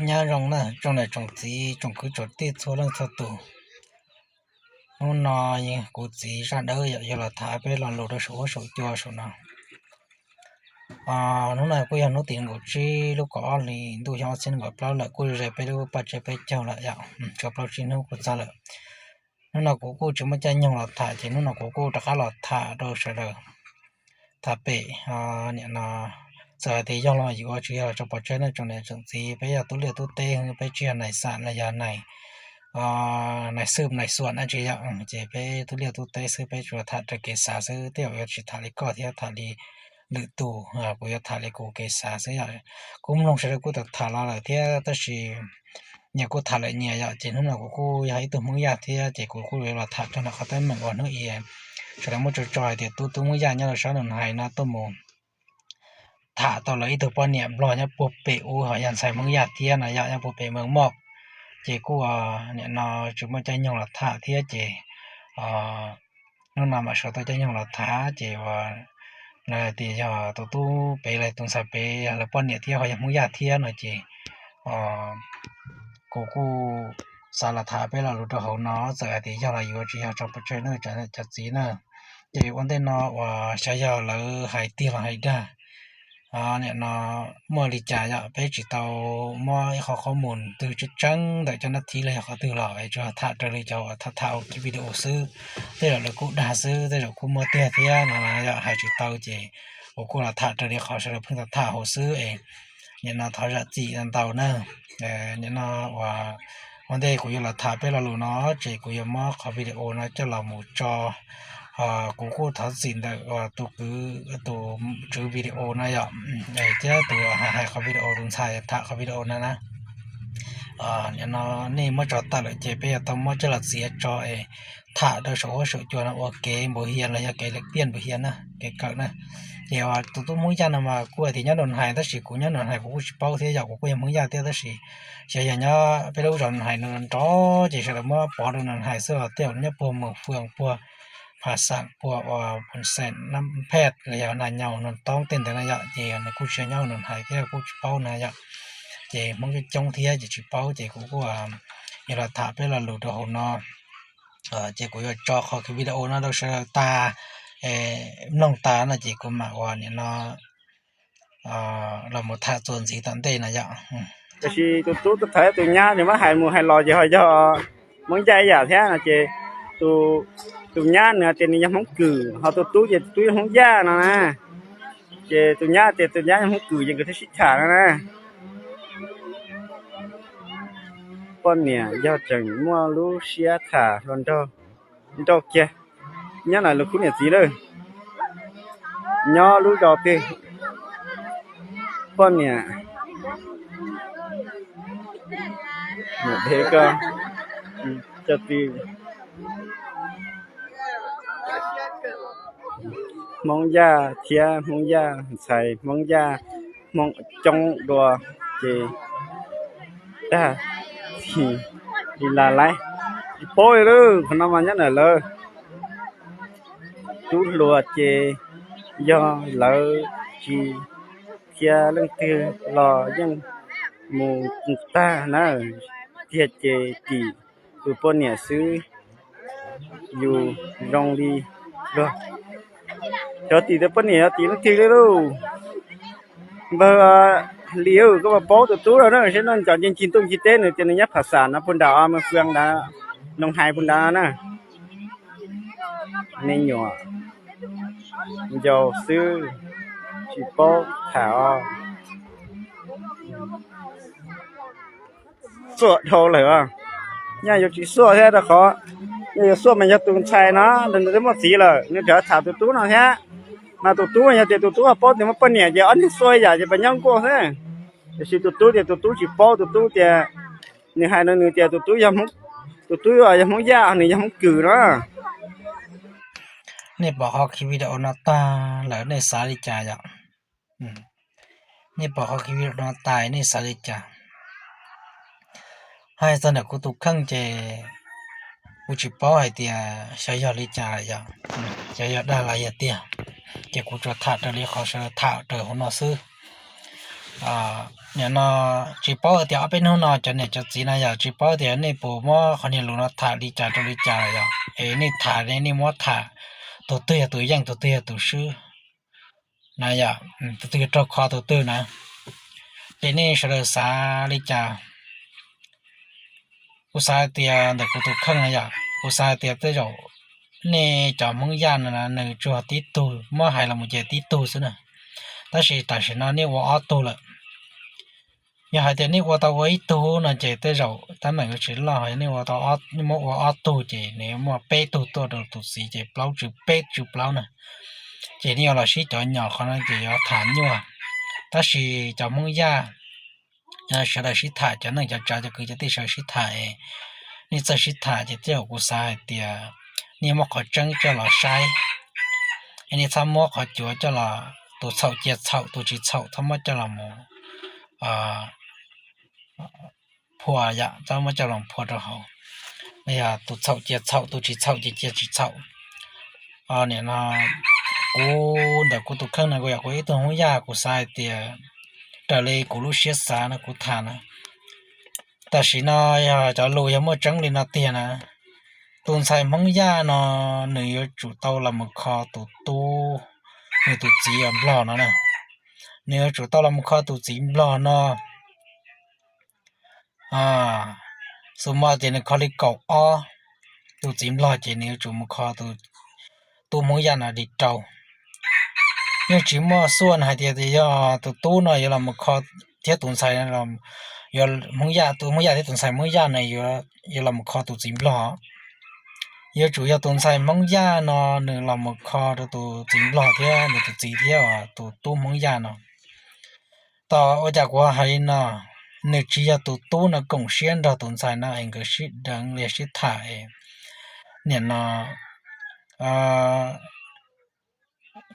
Nyob zoo na tsoom niam tsoom txiv tsoom kwv tsoom tij txhua leej txhua tus. Hnub no kuv txiv Zaj Dawb yog los tham peb lo lus rau saum huab saum cua saum no. Hnub no kuj yog hnub tim nees nkaum tsib lub kaum ob hlis ntuj xyoo ob txhiab nees nkaum plaub lawm, kuj ze peb lub paj tsib peb caug lawm yom, tshuav plaub tsib hnub kuj txog lawm. Hnub no kuv kuj tsis muaj caij nyoog los tham ces hnub no kuv kuj rov qab los tham rau sawv daws tham pem. Nim no txawm hais tias yog los yuav tsis yog los tso pov tseg ne tsoom niam tsoom txiv, peb yog tub liaj tub teb, peb tsis yog nais xam los yog nais, nais xwb nais xuam na tsis yog, ces peb tub liaj tub teb xwb, peb tsuas tham raws kev xav xwb, tej zaum yuav tsis tham li koj thiab tham li lwm tus, kuv yuav tham li kuv kev xav xwb yom. Kuj mloog sawv daws kuj tham los lawm thiab tab sis nyias kuj tham lawm nyias yom, ces hnub no kuv kuj yog ib tug Hmoob Yaj thiab ces kuv kuj yuav los tham rau ntawm qhov teeb meem uas hnub i sawv daws muab tso tso hais tias tub tub Hmoob Yaj nyob rau sab Nus Hais no tuaj mus tham tau lawv ib tug poj niam Nplog nyob puag pem ub ho yog ntxhais Hmoob Yaj thiab no yom, nyob puag pem Mees Moj. Ces kuj nim no tsis muaj caij nyoog los tham thiab ces hnub no mam sawv tau caij nyoog los tham ces lawv tias yog tus tub pem los tus ntxhais pem yog lawv poj niam thiab ho yog Hmoob Yaj thiab no ces kuv kuj xav los tham peb lo lus rau hauv no, txawm hais tias yog los yuav tsis yog tso pov tseg ne cov txiv na. Ces ua ntej no uas xyov yog lawv hais tiag los hais dag, nim no muaj li cas yom, peb tsis tau muab ib qho qhob mus twg tseeb tseeb ntawm cov nab thib los yog qhov twg los es tsuas tham raws li cov uas tham tham ua video xwb. Tej zaum lawv kuj dag xwb, tej zaum kuj muaj tiag thiab no yom, hais tsis tau ces kuv kuj los tham raws li qhov sawv daws pheej tham tham hauv xwb es nim no thov zam txim ntau na. Nim no uas ua ntej kuv yuav los tham peb lo lus no ces kuv yuav muab qhov video no coj los mus tso. Kuv kuj thov txim ntawm tus kwv, tus tswv video no yom, thiab tus hais qhov video, tus ntxhais tham qhov video no na. Nim no nej muab tso tawm lawm ces peb yuav tau muab coj los txiav tso es tham rau saum huab saum cua no ua kev npaum hias los yog kev lawm piaj npaum hias na, kev kawm na. Ces tus tub Hmoob Yaj no mas kuj hais tias nyob Nus Hais tab sis kuv nyob Nus Hais kuv kuj tsis paub thiab yom, kuv kuj yog Hmoob Yaj thiab tab sis xyov yog nyob peb lub zos Nus Hais no nrov ces sawv daws muab pov rau Nus Hais xwb os, tej zaum nyob puag Moos Fwm puag Pha Xam puag uas Phoos Xeem Nab Phej los yog Nas Nyaus Noo Toob tej ntawd na yom, ces nws kuj tsis nyob Nus Hais thiab kuj tsis paub na yom. Ces Hmoob coob coob thiab ces tsis paub ces kuv kuj yuav los tham peb lo lus rau hauv no. Ces kuv yuav tso qhov video no rau sawv daws tas, mloog tas no ces kuv mam ua nim no los mus tham txuas ntxiv tom ntej no yom. Tiam sis tus tub tus thawv tus nyab nws muab hais mus hais los ces ho yog Hmoob Yaj ib yam thiab no ces tus nyab nws tias nws yog Hmoob Kwm, ho tus tub ces tus tub yog Hmoob Yaj no na. Ces tus nyab tias tus nyab yog Hmoob Kwm ces nkawd thiaj sib tham no na. Poj niam yog tseem muaj lub siab tham hluas nraug, nrauj kiag, nyob no lus khub niam txiv lawm, nyob lub zos twg, poj niam, niam dhev ko, cov tw, Hmoob Yaj thiab Hmoob Yaj ntxhais, Hmoob Yaj, Hmoob coob dua, ces tag, tsis li las laib, tsis paub li lawm, qhov no mas nyob ntawm lawv tub hluas ces yog lawv tsis qhia leej twg los yeej mus tag na, tiag ces tim tus poj niam xwb, yus zoo li luag, xyov tim tus poj niam yog tim leej twg li lauj. Npawg Lis, koj puas paub tus tub no na, saib no cov nce ncig ntuj ncig teb nws tias nws nyob Pha Xam no puag nram Moos Fwm ntawd, Noo Hais puag nrad na. Me nyuam ncau xwb, tsis paub tham os. Xuaj dhau lawm os. Nyaj yuav tsis xuaj thiab rau qhov, nyaj yuav xuaj mas yog tus ntxhais no nws twb muaj txiv lawm nws rov tham tus tub no thiab. Mas tus tub yog tias tus tub ho paub tias muaj poj niam ces ob niag xuaj ib yam ces pas nyob nkuaj xwb. Tiam sis tus tub tias tus tub tsis paub, tus tub tias, nws hais rau nws tias tus tub, tus tub yog Hmoob Yaj, nws yog Hmoob Kwm no. Nej pom qhov video no tag lawm nej xav li cas yom? Nej pom qhov video no tas nej xav li cas? Hais txog ntawm kuv tus kheej ces kuv tsis paub hais tias xyov yog li cas yom, xyov yog dag los yog tiag, ces kuv tsuas tham raws li qhov sawv daws tham raws hauv no xwb. Nim no tsis paub tias ob peb hnub no cov niam cov txiv na yog tsis paub tias nej puas muab qhov niag lus no tham li cas rau li cas yog es nej tham nej muab tham tus twg yog tus yeej tus twg yog tus swb na, yog tus twg yog raug kho tus twg na, ces nej sawv daws xav li cas? Kuv xav hais tias ntawm kuv tus kheej na yog kuv xav hais tias tej zaum nej cov Hmoob Yaj no nws tsuas tib tug, muab hais los mus ces tib tug xwb na, tab sis tam sim no nej ua ob tug lawm. Yog hais tias nej ua tau ua ib tug no ces tej zaum teeb meem yuav tsis loj, yog nej ua tau, nej muab ua ob tug ces nws yuav muaj peb tug tuaj rau tus txiv ces plaub tsw peb tsw plaub na, ces nej yuav los sib cov nyom qhov no ces yuav tham nyuaj. Tab sis cov Hmoob Yaj sawv daws sib tham, cov neej cov tsav cov kwv cov tij sawv daws sib tham es nej txawj sib tham ces tej zaum kuv xav hais tias nej muab qhov tseeb coj los saib, es nej txhob muab qhov cuav coj los, tus txhaum cia txhaum, tus tsis txhaum txhob muab coj los mus phua yom, txhob muab coj los phua rau hauv. Yog tus txhaum cia txhaum, tus tsis txhaum ces cia tsis txhaum. Nim no kuv ntawm kuv tus kheej no kuv yog kuv ib tug Hmoob Yaj kuv xav hais tias raws li kuv lub siab xav no kuv tham na, tam sim no yog cov lus yog muaj tseeb li no tiag na, tus ntxhais Hmoob Yaj no nws yuav tsum tau los mus kho tus tub, nws tus txiv uas Nplog no na, nws yuav tsum tau los mus kho tus txiv Nplog no. Xu mo tias nws kho li kaum ob, tus txiv Nplog ces nws yuav tsum mus kho tus tub Hmoob Yaj no li rau. Yeej tsis muaj xuaj hais tias yog tus tub no yuav los mus kho thiab tus ntxhais, yuav Hmoob Yaj, tus Hmoob Yaj thiab tus ntxhais Hmoob Yaj no yuav los mus kho tus txiv Nplog. Yuav tsum yog tus ntxhais Hmoob Yaj no nws los mus kho rau tus txiv Nplog thiab nws tus txiv thiab tus tub Hmoob Yaj no. Tos ua cas kuv hais li no, nws tsis yog tus tub no koom siab nrog tus ntxhais no es nkawd sib deev li sib tham es nim no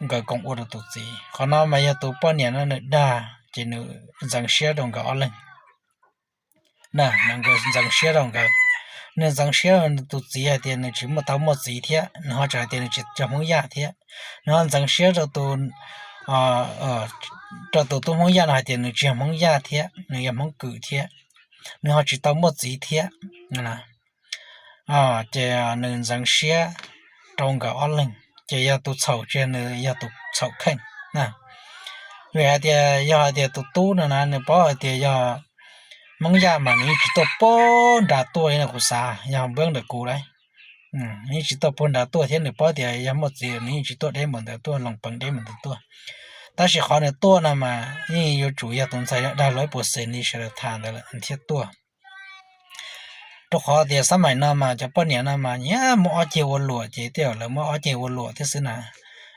nkawd koom ua rau tus txiv. Qhov no mas yog tus poj niam no nws dag ces nws ntxeev siab rau nkawd ob leeg. Nws ntxeev siab rau nkawd, nws ntxeev siab rau tus txiv hais tias nws tsis muaj tau muaj txiv thiab, nws ho tseem hais tias nws tsis yog Hmoob Yaj thiab. Nws ho ntxeev siab rau tus, rau tus tub Hmoob Yaj no hais tias nws tsis yog Hmoob Yaj thiab, nws yog Hmoob Kwm thiab, nws ho tsis tau muaj txiv thiab. Ces nws ntxeev siab rau nkawd ob leeg, ces yog tus txhaum tsis yog nws, yog tus txhaum kheej. Vim hais tias yog hais tias tus tub no na nws paub hais tias yog Hmoob Yaj mas nws yeej tsis tuaj puag nrad tuaj li no kuv xav, yog npab ntawm kuv lawm. Nws yeej tsis tuaj puag nrad tuaj thiab nws paub tias yog muaj txiv nws yeej tsis tuaj deb npaum ntawd tuaj, loos peev deb npaum ntawd tuaj. Tab sis qhov nws tuaj no mas yeej yuav tsum yog tus ntxhais dag luag ib puas xees li sawv daws tham ntawd lawm thiaj tuaj. Rau qhov tias xab maim no mas cov poj niam no mas nyiam muab ob ceg ua luam ces tej zaum lawv muab ob ceg ua luam thiab xwb na.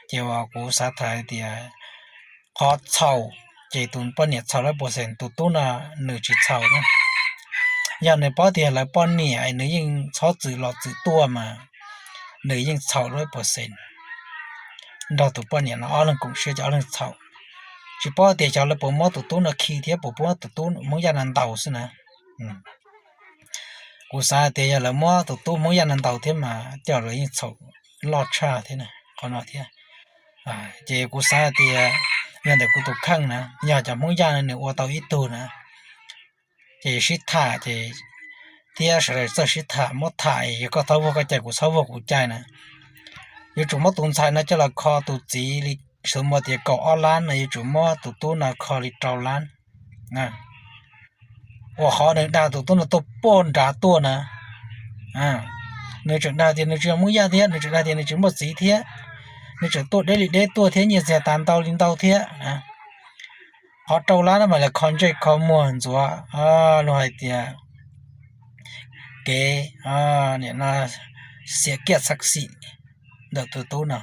Ces uas kuv xav tham hais tias qhov txhaum ces tus poj niam txhaum lawm puas xees, tus tub no nws tsis txhaum na. Yog nws paub tias lawv poj niam es nws yeej txhob txwm los txwm tuaj mas nws yeej txhaum lawm puas xees. Nrog tus poj niam no ob leeg koom siab ces ob leeg txhaum. Tsis paub tias xyov lawv puas muab tus tub no khi thiab puas muab tus tub Hmoob Yaj no ntaus xwb na. Kuv xav hais tias yog lawv muab tus tub Hmoob Yaj no ntaus thiab mas coj lawv yeej txhaum loj tshaj thiab qhov no thiab. Ces kuv xav hais tias yog ntawm kuv tus kheej na, yog cov Hmoob Yaj no nws ua tau ib tug na, ces sib tham ces thiab sawv daws txawj sib tham, muab tham, yog koj txhob vuag koj cai kuv txhob vuag kuv cai na. Yuav tsum muab tus ntxhais no coj los kho tus txiv li, xav muaj tias kaum ob lab no yuav tsum muab tus tub no kho li rau lab. Uas qhov nws dag tus tub no tuaj puag nrad tuaj na, nws tseem dag tias nws tsis yog Hmoob Yaj thiab, nws tseem dag tias nws tsis muaj txiv thiab, nws tseem tuaj deb li deb tuaj thiab nyiaj txiag tas ntau li ntau thiab. Qhov rau lab no mas lawv kho ntsej kho muag ntxuav luag hais tias kev xiam kiaj txhaj xim ntawm tus tub no.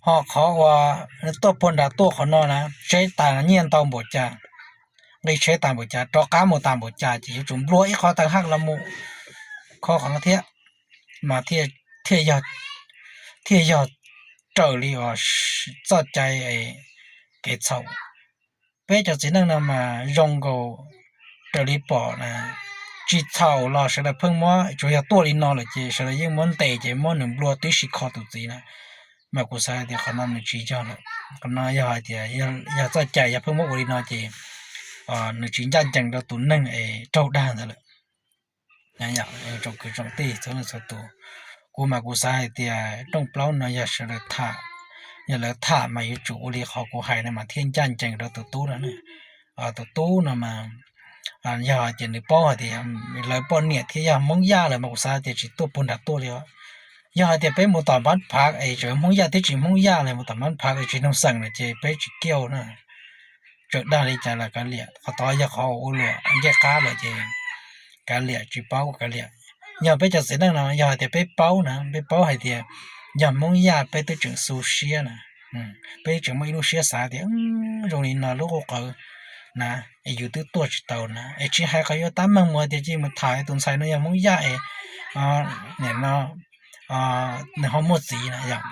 Ho qhov uas nws tuaj puag nrad tuaj qhov no na, tsheb tas nyiaj ntau npaum cas, nqi tsheb tas npaum cas, rov qab mus tas npaum cas ces yuav tsum nplua ib qho taw haj los mus kho qhov no thiab, mas thiaj yog raws li uas txoj cai kev txhaum. Peb cov txiv neej no mas zoo nkaus raws li pom na, tsis txhaum los sawv daws pheej muab, tsuas yog tuaj li no lawm ces sawv daws yeej muab ntes ces muab nws nplua tib si kho tus txiv na. Mas kuv xav tias qhov no nws tsis yog lawm. Qhov no yog hais tias yog txoj cai yog pheej muab ua li no ces nws tsis ncaj ncees rau tus neeg es raug dag ntawd lawm. Tsoom kwv tsoom tij txhua leej txhua tus, kuv mas kuv xav hais tias rooj plaub no yog sawv daws tham, yog lawv tham mas yuav tsum ua li qhov kuv hais no mas thiaj ncaj ncees rau tus tub no. Tus tub no mas yog hais tias nws paub hais tias lawv poj niam thiab yog Hmoob Yaj lawm mas kuv xav tias tsis tuaj puag nram tuaj li os. Yog hais tias peb mus tom npab phav es tseem Hmoob Yaj thiab tsis Hmoob Yaj los mus tom npab phav es tsis noog xeem lawm ces peb tsis kiaj na. Txawm dag li cas los kav liam, qhov tod yog qhov ua luam ncej qab lawm ces kav liam, tsis paub kav liam. Yog peb cov txiv neej no yog hais tias peb paub na, peb paub hais tias yog Hmoob Yaj peb twb tseem xu siab na, peb tseem muaj ib lub siab xav tias zoo li no lub qub qawv na, es yus twb tuaj tsis tau na, es tsis hais qhov yuav tab meeg mus tias cia mus tham tus ntxhais no yog Hmoob Yaj es nim no nws ho muaj txiv na yom.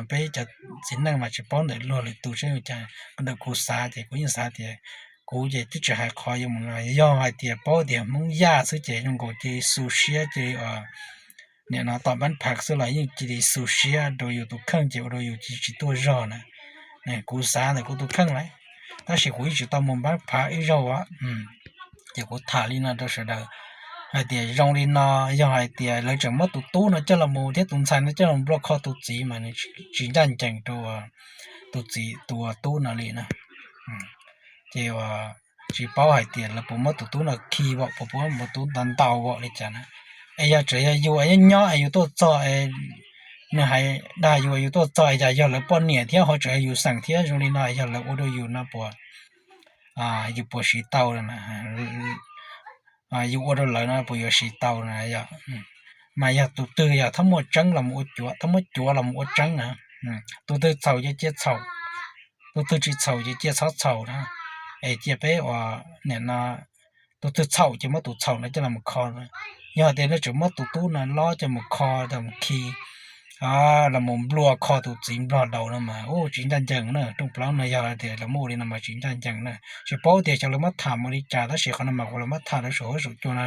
Peb cov txiv neej mas tsis paub ntawm luag lwm tus seb ua cas, ntawm kuv xav ces kuv yeej xav tias kuv ces twb tsis hais qhov yuav mus no, yog hais tias paub tias Hmoob Yaj xwb ces zoo nkaus cia li xu siab cia li nim no tom npab phav xwb los yeej cia li xu siab rau yus tus kheej ces ua rau yus cia li tsis tuaj zog na. Kuv xav ntawm kuv tus kheej lawm, tab sis kuv yeej tsis tau mus npab phav ib zaug os. Ces kuv tham li no rau sawv daws hais tias zoo li no, yog hais tias lawv tseem muab tus tub no coj los mus thiab tus ntxhais no coj los nplua kho tus txiv mas nws tsis ncaj ncees rau tus txiv tus tub no li na. Ces tsis paub hais tias lawv puas muab tus tub no khi vom, puas puas muab tus tub ntaus ntaus vom li cas na. Es yog tseem yog yus nyob nyob es yus tuaj txog es nws hais dag yus es yus tuaj txog es cas yog lawv poj niam thiab ho tseem yog yus xeem thiab zoo li no yog lawv ua rau yus no puas, yus puas siv tau, yus ua rau lawv no puas yuav siv tau na yom. Mas yog tus twg yog txhob muaj tseeb los mus ua cuav, txhob muab cuav los mus ua tseeb na. Tus twg txhaum ces cia txhaum, tus twg tsis txhaum ces cia txhob txhaum na. Es cia peb ua nim no tus twg txhaum ces muab tus txhaum no coj los mus kho. Yog tias nej tseem muab tus tub no lob coj mus kho, coj mus khi, los mus nplua kho tus txiv nplog daus no mas ua tsis ncaj ncees na. Rooj plaub no yog tias lawv muab ua li no mas tsis ncaj ncees na. Tsis paub tias xyov lawv muab tham mus li cas, tab sis qhov no mas kuv los muab tham rau saum huab saum cua no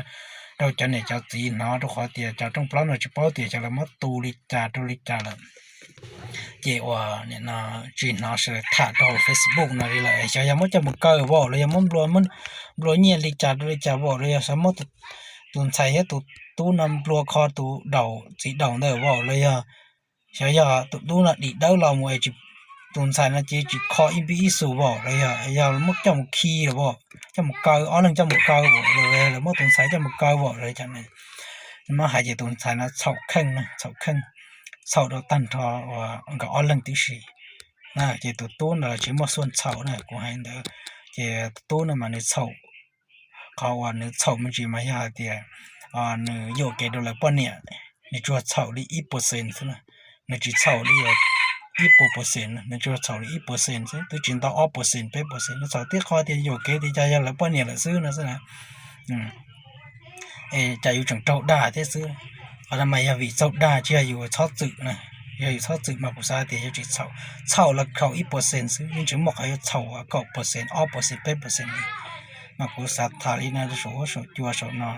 rau cov niam cov txiv hnov, rau qhov tias cov rooj plaub no tsis paub tias xyov lawv muab tu li cas rau li cas lawm. Ces ua nim no tsis hnov sawv daws tham rau hauv Facebook no li lawm, xyov yog muab coj mus kaw vom los yog muab nplua nplua nyiaj li cas rau li cas vom los yog xyov muab tus ntxhais thiab tus tub no nplua kho tus daus txiv daus ntawd vom los yog xyov yog tus tub no dim dawb los mus es tus ntxhais no ces tsis kho ib npib ib xus vom los yog yog muab coj mus khi los vom, coj mus kaw, ob leeg coj mus kaw vom los lawv muab tus ntxhais coj mus kaw vom los cas. Muab hais ces tus ntxhais no txhaum kheej, txhaum kheej, txhaum rau tag nrho nkawd ob leeg tib si. Ces tus tub no los tsis muaj xuaj txhaum na, kuv hais ntawd. Ces tus tub no mas nws txhaum, qhov uas nws txhaum me ntsis mas yog hais tias nws yuam kev rau lawv poj niam, nws tsuas txhaum li ib percent xwb na. Nws tsis txhaum li ib puas percent, nws tsuas txhaum li ib percent xwb, twb tsis ntau ob percent peb percent, nws txhaum tib qho tias yuam kev tias cas yog lawv poj niam lawm xwb no xwb na. Es cas yus tseem raug dag thiab xwb. Qhov no mas yog vim txaug dag tsis yog yus txhob txwm na. Yog yus txhob txwm mas kuv xav tias yuav tsis txhaum, txhaum los txhaum ib percent xwb, yeej tsis muaj qhov yuav txhaum kaum percent ob percent peb percent li. Mas kuv xav tham li no rau saum huab saum cua saum no,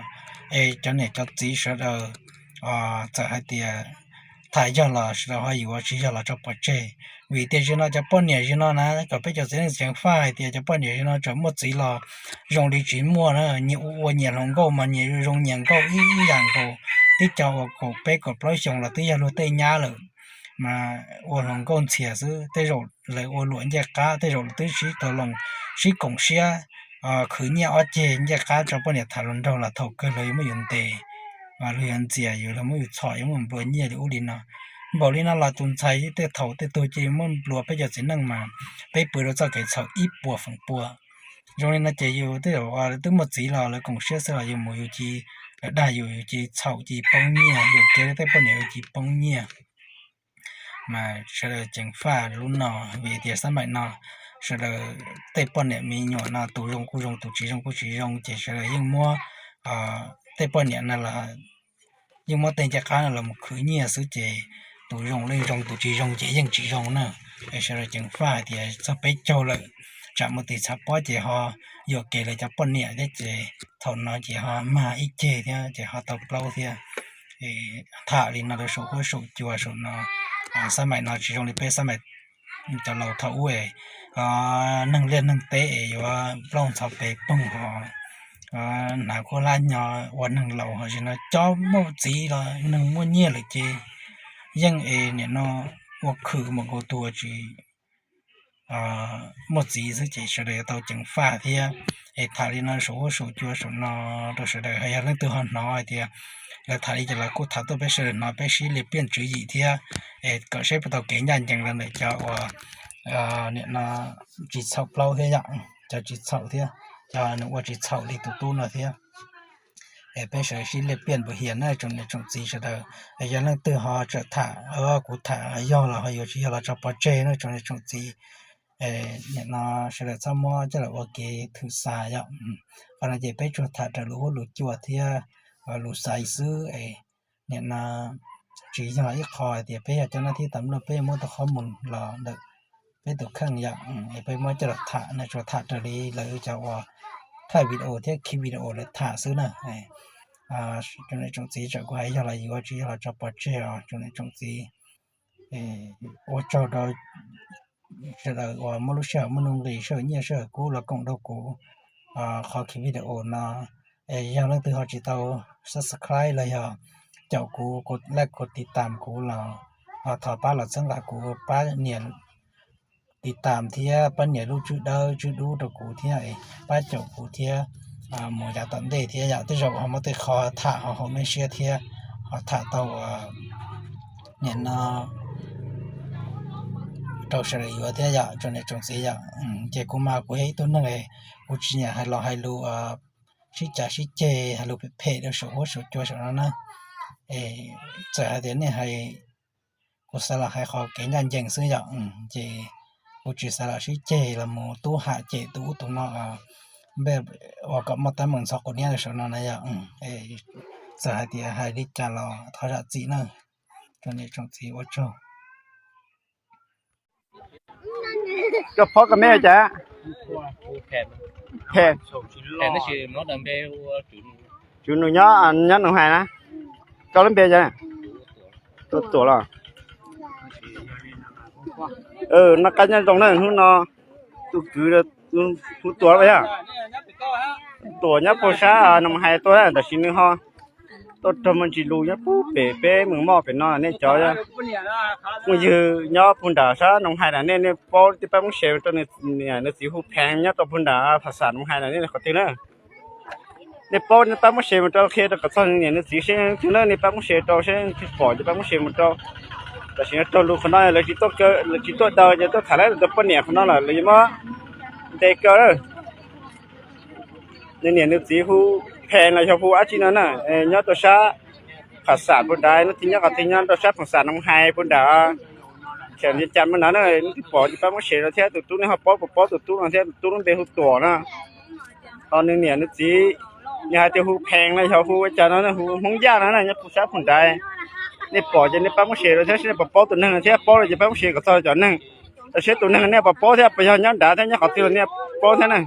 es cov niam cov txiv sawv daws txawm hais tias tham yog los sawv daws ho yuav, tsis yog los tso pov tseg. Vim tias zaum no cov poj niam zaum no na, kom peb cov txiv neej ceev faj hais tias cov poj niam zaum no tseem muaj txiv los zoo li tsis muaj na, nyias ua ua nyias hluas nkauj mas nyias zoo nyias nkauj ib yam nkaus. Tib co uas kaum peb kaum plaub xyoos los twb yog luag tej nyab lawm, mas ua hluas nkauj ntxhias xwb. Tej zaum lawv ua luam ncej qab, tej zaum lawv twb sib tau loo, sib koom siab khwv nyiaj ob ceg ncej qab tso poj niam tham hluas nraug los thaum kawg luag yuav muab yus ntes, luag yuav ntxias yus, luag muab yus txhom, yuav muab nplua nyiaj li ub li no. Npaum li no los tus ntxhais tej thaum tej tug cia li muab nplua peb cov txiv neej mas peb pw rau txoj kev txhaum ib puas feem pua. Zoo li no ces yus tej zaum twb muaj txiv los lawv koom siab xwb los yus mus yus cia li, lawv dag yus yus cia li txhaum cia li poob nyiaj, yus kev tej poj niam yus cia li poob nyiaj. Mas sawv daws ceev faj lub no, vim tias xab maim no sawv daws tej poj niam me nyuam no tus zoo kuj zoo tus tsis zoo kuj tsis zoo ces sawv daws yeej muab tej poj niam no los yeej muab tej ncej qab no los mus khwv nyiaj xwb ces tus zoo yeej zoo tus tsis zoo ces yeej tsis zoo na. Es sawv daws ceev faj hais tias txog peb caug lawm, tsam muaj tis txhav pob ces ho yuam kev lawv cov poj niam thiab ces thaum no ces ho mag ib ceg thiab ces ho tau plaub thiab. Tham li no rau saum huab saum cua saum no, xab maim no tsis zoo li peb xab maim cov laus thaum ub es neeg liaj neeg teb es yuav plooj ntxhov pes poog ho hnav khaub hlab nyo ua neeg laus ho tsis no, cov muaj txiv los neeg muaj nyiaj lawm ces yeej es nim no ua khwm mus nkaus tus tsis muaj txiv xwb ces sawv daws yuav tau ceev faj thiab. Es tham li no saum huab saum cua saum no rau sawv daws, yog leej twg ho hnov hais tias lawv tham li cas los kuj tham tuaj peb sawv daws hnov, peb sib li piaj tswv yim thiab, es kom saib puas tau kev ncaj ncees rau ntawm cov uas nim no tsis txhaum plaub thiab yom, cov tsis txhaum thiab, cov nws ua tsis txhaum li tus tub no thiab. Es peb sawv daws sib li piaj npuas hias na tsoom niam tsoom txiv sawv daws. Yog leej twg ho tseem tham kuv tham yog los ho yuav tsis yog los tso pov tseg na tsoom niam tsoom txiv. Nim no sawv daws txhob muab coj los ua kev thwm xav yom. Qhov no ces peb tsuas tham raws lus huab lus cua thiab lus xaiv xwb es nim no tsis yog ib qho hais tias peb yog cov nab thib tas mluaj peb muab tau qhov mus los ntawm peb tus kheej yom. Es peb muab coj los tham no tsuas tham raws li lawv cov uas thaij video thiab khi video lawv tham xwb na. Tsoom niam tsoom txiv tseem kuv hais yog los yuav tsis yog los tso pov tseg os tsoom niam tsoom txiv. Ua tsaug rau sawv daws uas muaj lub sij hawm muaj nuj nqis sij hawm nyiaj sij hawm kub los koom rau kuv qhov khi video no. Es yog leej twg ho tsis tau subscribe los yog caum kuv, kuv like, kuv tiv tam kuv los ho thov pab los txhawb nqa kuv, pab nias tiv tam thiab pab nias lub tswb dawb tswb dub rau kuv thiab, pab caum kuv thiab mus yav tom ntej thiab yom. Tej zaum ho muaj tej qho tham ho haum nej siab thiab ho tham tau nim no rau sawv daws yuav thiab yom, tsoom niam tsoom txiv yom. Ces kuv mas kuv yog ib tug neeg kuv tsis nyiam hais los hais lus sib cav sib ceg hais lus phem phem rau saum huab saum cua saum no na. Txawm hais tias nej hais, kuv xav los hais qhov kev ncaj ncees xwb yom, ces kuv tsis xav los sib ceg los mus tub ham cem tus ub tus no, npe ua kom muaj teeb meem ntxhov quav niab rau saum no na yom. Txawm hais tias hais li cas los thov zam txim na. Tsoom niam tsoom txiv ua tsaug. Koj phob koj meb cas? Phem. Tswv Nus nyob, nyob Noos Hais na. Koj lub npe cas? Tuam los? Noj qab nyob zoo na, hnub no tus kwv hu Tuam los yog? Tuam nyob puag sab Noos Hais tuaj na, tam sim nws ho tuaj raug me ntsis lus nyob puag pem peb mus moj pem no. Nej cov phooj ywg nyob puag nram sab Noos Hais na, nej, nej paub tej pab muab share rau nws niam nws txiv hu Pheev nyob rau puag nram Phas Xam Noos Hais na, nej qhov twg na? Nej paub nej pab muab share mus rau qhia rau kom txog nws niam nws txiv seb twg na, nej pab muab share rau seb twg pom ces pab muab share mus rau. Tam sim no raug lus qhov no lawv tsis tuaj kaw, lawv tsis tuaj daws ces tuaj tham lawv tus poj niam qhov no lawm, lawv yuav muab ntes kaw na. Nws niam nws txiv hu Pheev los yog hu dab tsi no na, nyob rau sab Phas Xam puag nrad, hnub twg nyob qhov twg nyob rau sab Phas Xam Noos Hais puag nrad. Tseem cas mus ntawd na, nej twg pom ces pab muab share rau thiab, tus tub nej ho paub puas paub tus tub no thiab, tus tub lub npe hu Tuam no. Ho nws niam nws txiv, nws hais tias hu Pheev los yog hu ua cas no, hu Hmoob Yaj no na, nyob puag sab puag nrad. Nej pom ces nej pab muab share rau thiab, seb nej puas paub tus neeg no thiab, paub lawm ces pab muab share kom txog cov neeg. Tam sim tus neeg nej puas paub thiab, puas yog nyob nrad thiab nyob qhov twg los nej paub thiab na.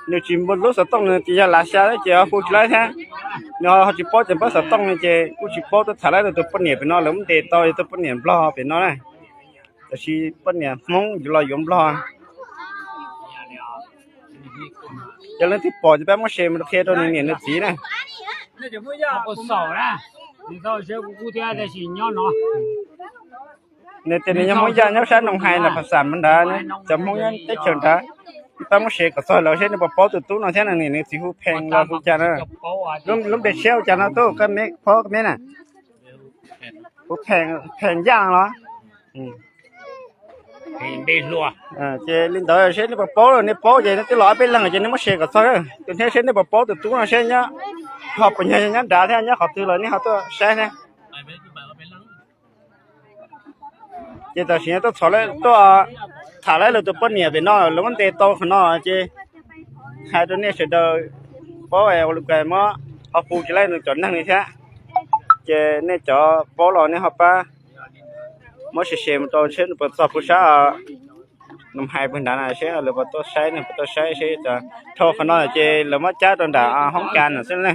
Nws tsis muaj lub xov tooj, nws ces yog lav xya thiab ces hu tsis laib thiab. Nws ho tsis paub ces npawb xov tooj no ces kuj tsis paub, tuaj tham lawv tus poj niam pem no, lawv muab ntes tau yog tus poj niam Nplog pem no na. Tam sis poj niam Hmoob yuav los yuav Nplog. Yog leej twg pom ces pab muab share mus qhia rau nws niam nws txiv na. Nws tias nws yog Hmoob Yaj nyob sab Noos Hais na, Phas Xam nrad, cov Hmoob nyob teb chaws nrad. Pab muab share kom txog lawv seb nws puas paub tus tub no thiab, nws niam nws txiv hu Pheev los hu cas na. Lub npe tshiab ua cas no tub, koj meb phob koj meb na. Hu Pheev Yaj los? Ces li ntawd seb nej puas paub, nej paub ces nej twb los ob peb leeg ces nej muab share kom txog tus thiab seb nej puas paub tus tub no seb nyob, ho puas yog nyob nrad thiab nyob qhov twg los nej ho tuaj saib thiab. Ces tam sim no tuaj txhom lawv tuaj tham lawv tus poj niam pem no, lawv muab ntes tau qhov no ces hais rau nej sawv daws paub ua li cas muab ho hu tsis laib nws cov neeg li thiab. Ces nej cov paub los nej ho pab muab share share mus rau seb nws puas txog puag sab Noos Hais puag nrad na, seb lawv puas tuaj saib, nej puas tuaj saib seb. Dhau qhov no ces lawv muab cab rau nram hoob kas no xwb na.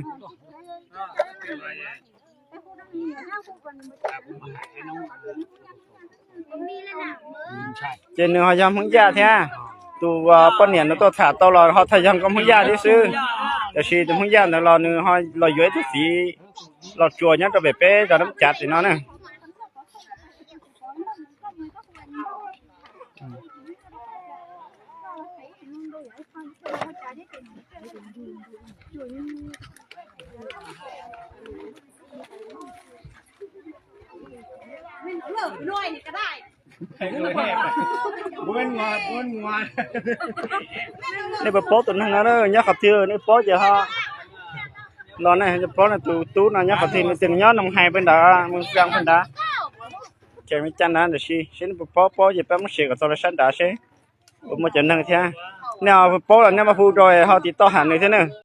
Ces nws ho yog Hmoob Yaj thiab. Tus poj niam nws tuaj tham tau los ho txhaj yog koj Hmoob Yaj thiab xwb. Tab sis tus Hmoob Yaj ntawd los nws ho los yuav ib tug txiv los tsuas nyob rau pem peb zos Nab Cav tim no na. Nej puas paub tus neeg no, nyob qhov twg nej paub ces ho los nej paub no, tus tub no nyob qhov twg, nws tias nws nyob Noo Hais pem ntawd, Moos Xaas pem ntawd, ces me cas ntawd tab sis seb nej puas paub, paub ces peb muab share kom txog rau sab nrad seb puas muaj cov neeg thiab. Nej paub los nej mam hu rau ho tiv tauj ham nws thiab na.